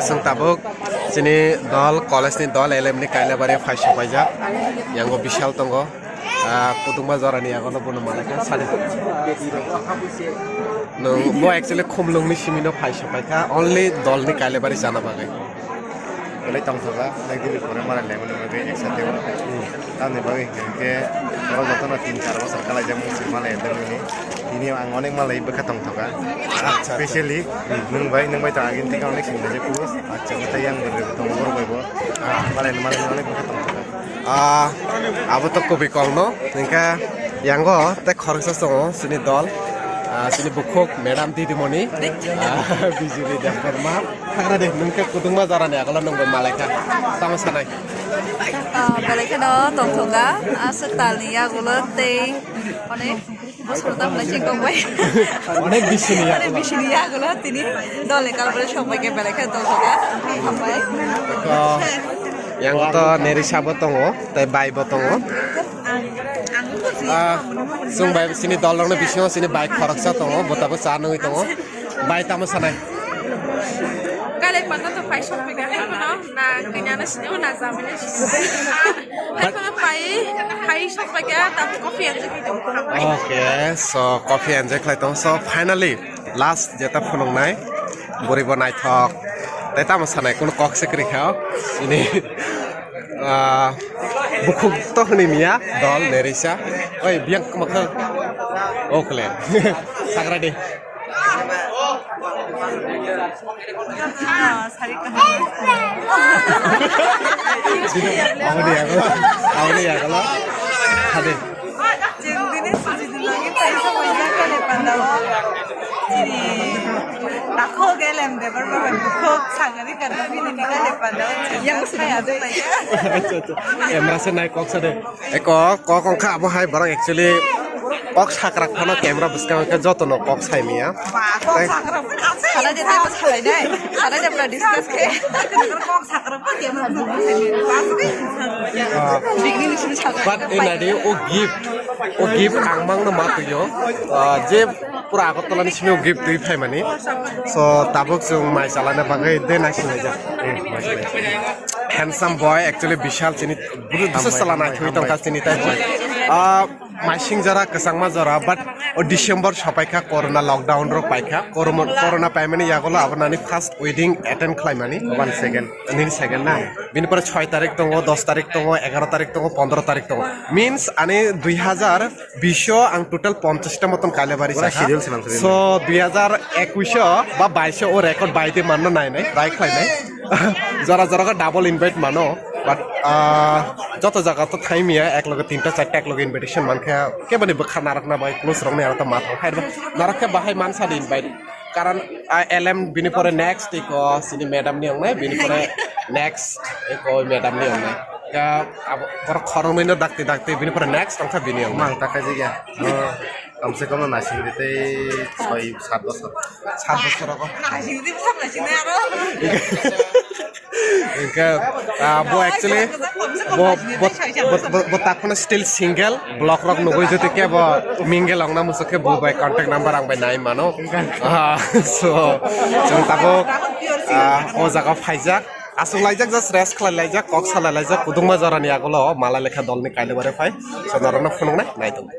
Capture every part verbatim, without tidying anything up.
Chwng tabuk chini dol, college ni dol, L M ni Kailabari phai sopaijak. Yango Bishal tongo. Ah, kudungma jorani yagono bono malai kha sadi. Nwng bo actually Khumlwngni simino phai sopaikha, only dolni Kailabari chana bagwi. Belai tongthoka, belai dini pore mara lemon lemon bai eksa tebo. Hmm. Tamni bagwi hwnkhe oro jotono tin char bosor kalaijak mung sima lai lemon ni. Tini ang onek malai bwkha tongthoka. Acha, acha. Specially nwng bai, nwng bai to agini theke onek simi laijak kubo. Acha. Tei yang bwrwi tongo borok bai bo. Ah. Malai ni malai onek bwkha tongthoka. Ah, abo to kubui kok no. Hwnkhe yango tei khoroksa tongo chini dol. Ah, chini bukhuk madam didimoni. Ah, Bijoli Debbarma. Hagra de, nwng khe kudungma jorani agola nwng bai malai kha. Tamo sanai? Ah, belai kheno tongthoka. Aswk talni yagulo tei onek bosor tamo nai singkok bai. Onek bisini yagulo. Onek bisini yagulo tini dol ni kalbari sok bai khe belai kheno tongthoka. Hambai. To, yang to Neri sabo tongo, tei bai bo tongo. Ah, chwng bai chini dol rokni bisingo chini bai khoroksa tongo, bo tabuk cha nugwi tongo. Bai tamo sanai? Kale panda to phai sok pega, na kanya na sini na jamani. Ekhon phai, phai sok pega, tam coffee enjoy khai tongo. Okay, so coffee enjoy khlai tongo. So finally, last jeta phunuknai, bwrwi bo naithok. Tei tamo sanai, kunu kok se kwrwi kha, ini, ah, bukhuk to hwnwi miya, dol, nerisa. Oi, biyang kwmakhwng. Okle. Sagra de. Aboni yago, aboni yago lo. Hade. Chwng bini suji di lagi paisa paisa kale pandao. Chini takhok elem de bar bar bukhuk sangari karna bini kale pandao. Yang saya tu lagi. Acha, acha. Emra se nai kok sa de. Eko kok wngkha abo hai borok actually kok sakrak phano camera bwskango khe jotono kok sai manya. Ba, kok sakrak phano asai. Sana je tamo salai nai. Sana je pura discuss khe. Kok sakrak phano camera bwskango sai manya. Ah. Bigni ni simi sakrak. But in adi o gift, o gift ang mangno ma tuyo. Ah, je pura Agartala ni simi o gift twi phaimani. So tabuk chwng mai chalana bagwi de naising laijak. Eh, mai chalai. Handsome boy, actually Bishal chini Bwswk chwla naithogwi tongkha chini tai. Ah, maising jora, kwchangma jora, but o December sopaikha, corona lockdown rok paikha. Corona, corona paimani yagulo abo nani first wedding attend khlaimani. One second. Nini second na? Bini pore choi tarik tongo, dos tarik tongo, egaro tarik tongo, pondro tarik tongo. Means ani dui hazar bish o ang total ponchash ta moton Kailabari pura chakha. Schedule se nang. So, dui hazar ekush o ba baish o o record bai de manno nai nai, try khlai nai. Jora jora khe double invite mano, but, ah, joto jaga to thai miya, ek loge tinta charta ek loge invitation mankha, keboni bwkha narwkna bai close rokni aro to ma thang hai narwk khe bahai mansa di invite. Karon, ah, L M bini pore next iko sini madam ni ongnai, bini pore next iko madam ni ongnai. Ka abo borok khoroknwi no dakti dakti bini pore next ongkha bini ongnai. Mang ta khaijak ya. Oh. Kamse kam naising di tei soi sat bosor. Sat bosor rogo. Naising di bosor naising nai aro. Hingke, ah, bo actually, bo, bo, bo, bo, bo tak phano still single, vlog rok nugui jodi ke bo mingle ongna muchuk khe bo bai contact number ang bai nai mano. Ah, so, chwng tabuk, ah, o jaga phaijak. Aswk laijak, just rest khlai laijak, kok salai laijak, kudungma jorani agulo mala lekha dolni kailabari phai. So, norokno phunuknai, naitung.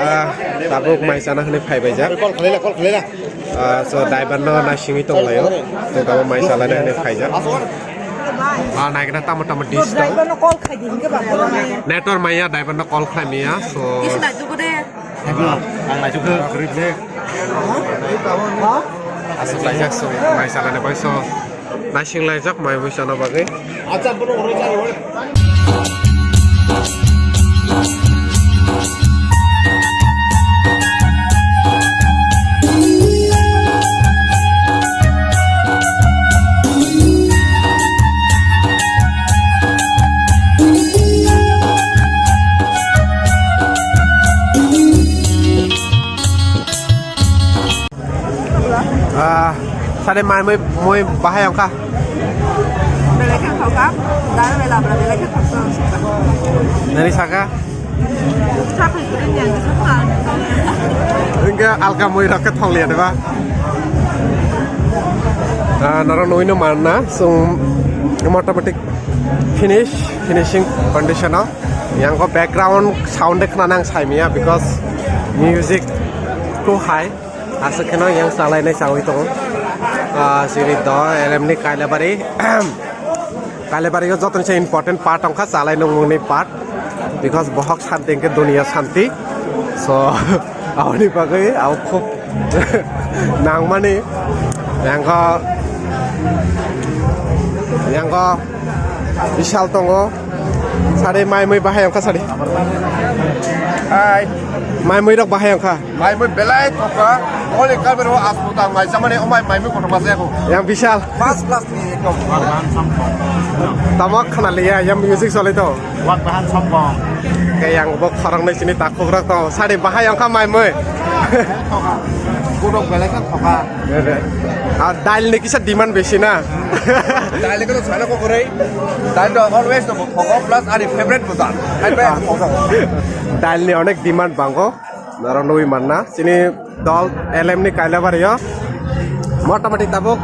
Ah, tabuk mai chana hwnwi phai baijak. Call khlaila, call khlaila. Ah, so driver no naisingwi tonglaio. Tei tabuk mai chalai hwnwi phaijak. Ah, naikna tamo tamo dish tong. Driver no call khai di, hingke ba call khai. Network maya driver no call khlai maya. So. Ang naisuk khe kwrwi le. Aswk laijak so mai chalani bai so. Naising laijak mai bai chana bagwi. Ah, sade mai mui, mui bahai ongkha. Belai khe thokha, dal bela bela belai khe thokha. Nani saka? Sapai kuri ni ang sakha. Enggak, alka mui rok khe thokliya deba. Ah, noro nui no manna, sung motamoti finish, finishing condition o. Yang ko background sound de khna nang sai miya because music too high. Aswk kheno yang chalainai chawi tongo. Ah, chini do L M ni Kailabari. Kailabari o joto se important part ongkha chalai nungmungni part. Because bohok santi hwnkhe dunia santi. So, aboni bagwi abo khub nangmani. Yang ko, yang ko Bishal tongo. Sari mai mui bahai ongkha sari. Hai. Mai mui rok bahai ongkha. Mai mui belai thokha. Oli kalbero asputa mai samani omai mai mui kotor masa aku. Yang Bishal. First class ni ekdom. Tamo khana liya, yang music solai to. Wak bahan sombong. Ke yang bo khorang nai sini takhuk rok to. Sari bahai ongkha mai mui. Kodok belai khe thokha. Ar dal ni kisa demand besi na. Dal ni kono sana ko korai. Dal do always no thokha plus ani favorite bo dal. Hai bai thokha. Dal ni onek demand bango. Noro nui manna. Sini dol L M ni Kailabari o. Motamoti tabuk,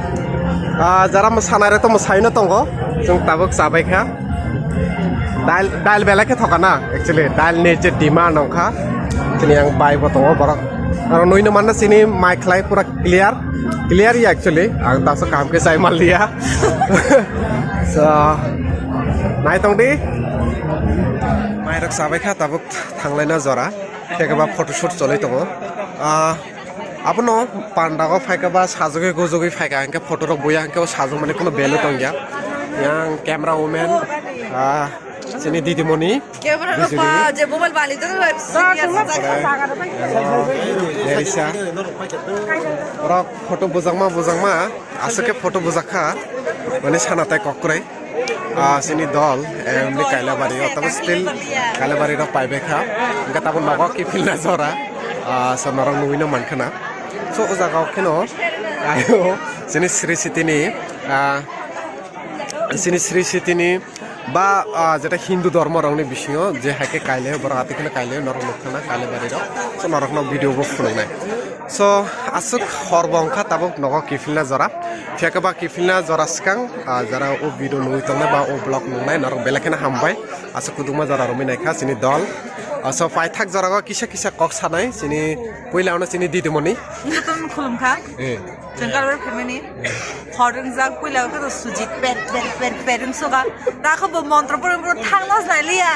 ah, jara mo sanai re to mo saino tongo. Chwng tabuk chabai kha. Dal, dal belai khe thokana, actually. Dal ni je demand ongkha. Chini ang bai bo tongo borok. Aro nui no manna chini mai khlai pura clear. Clear ya actually. Ang daso kaham khe chai mal liya. So, nai tong di. Mai rok chabai kha tabuk thanglai na jora. Khe ba photo shoot cholai tongo. Ah, abono pandago phaikha ba sajagwi gujagwi phaikha, hinkhe photo rok buya hinkhe o sajagmani kono value tongya. Yang camera woman, ah, chini didimoni. Camera Bijoli. Rok pa je mobile bali to serious. Nerisa. Rok photo bujakma bujakma, aswk khe photo bujakha. Mane sana tai kokrai. Ah, chini dol, em, ni Kailabari, o tamo still Kailabari rok paibai kha. Hingke tamo nogo kiphilna jora, ah, so norok nugui no mankha na. So, o jaga o kheno, ayo, chini Sri City ni, ah, chini Sri City ni ba, ah, jeta Hindu dhormo rok ni bisingo je hai khe kailai, borok ati kheno kailai, norok nukha na Kailabari rok. So, norok no video bo phunuknai. So, aswk hor bo wngkha tabuk nogo kiphilna jora. Phiya khe ba kiphilna jora swkang, ah, jara o video nugui tongnai ba o vlog nungnai norok belai kheno hambai. Aswk kwdwkma jora romwi naikha chini dol. Ah, so paithak jora o kisa kisa kok sanai chini puila ono chini didimoni. Jotono khulumkha. Eh. Jwng Kalwar family. Hor wngjak puila khe to sujit per per per per wngsoka. Takho bo montro pore pore thangna nai liya.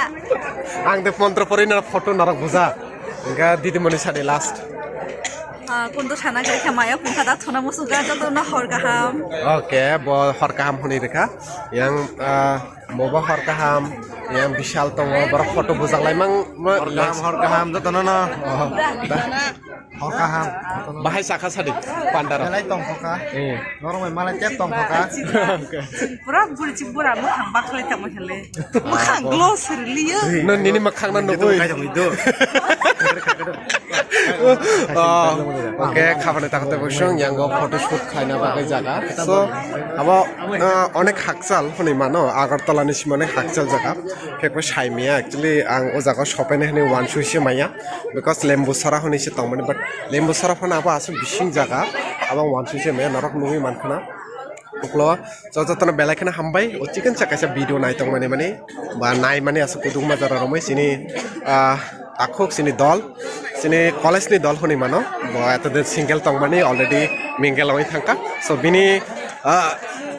Ang de montro pore na photo norok buja. Hingke didimoni sadi last. Ah, kuntu sana khe khe maya pungkha da thona musuga joto no hor kaham. Okay, bo hor kaham hwnwi rwkha. Yang, ah, bo bo hor kaham, yang Bishal tongo, borok photo bujak lai mang, ma-, Hor kaham, hor kaham, joto no no. Oh, da. Hor kaham. Bahai sakha sadi, pandara. Belai tong kha. Eh. Norok bai malai tep tong kha. Okay. Pura buri chi bura mwkhang bakhlai tamo hele. Mwkhang bo. Glow sirliyo. No, nini mwkhang na nugui. Kai tong idu. Oh, okay, khabani takhate bosong, yango photo shoot khaina bagwi jaga. So, abo, ah, onek hakchal hwnwi mano, Agartala ni simi onek hakchal jaga. Khe ko saimaya, actually, ang o jaga sopainai hwnwi wansui se maya. Because Lembusara hwnwi se tongmani, but Lembusara phano abo aswk bising jaga, abo wansui se maya, norok nugui mankha na. Uklo, so jotono belai kheno hambai, o chikon sa kaisa video nai tongmani mani, ba nai mani aswk kwdwkma jora romwi chini, ah, takhuk chini dol, chini college ni dol hwnwi mano, bo eto din single tongmani already mingle oi thangkha. So bini, ah,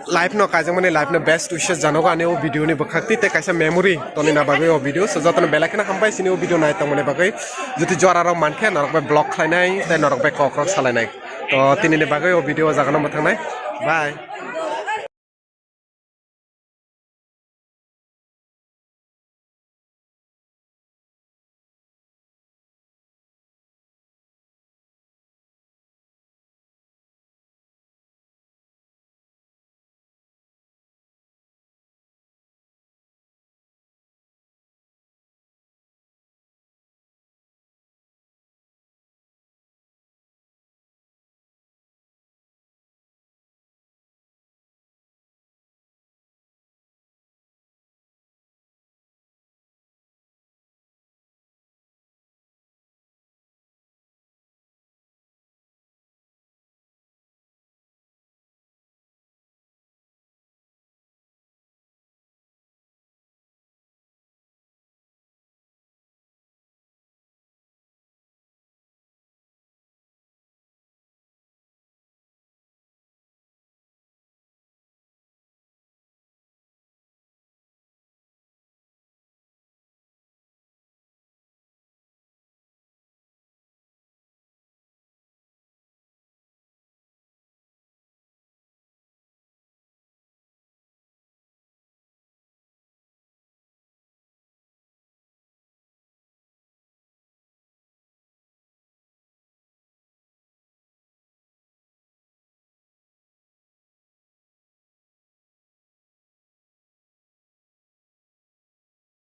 life no kaijakmani life no best wishes janogo ani o video ni bwkhak twi tei kaisa memory toni na bagwi o video. So jotono belai kheno hambai chini o video nai tongmani bagwi, jodi jora rok mankhe norok bai vlog khlainai tei norok bai kok rok salainai. To tini ni bagwi o video o jaga no mwthangnai. Bye.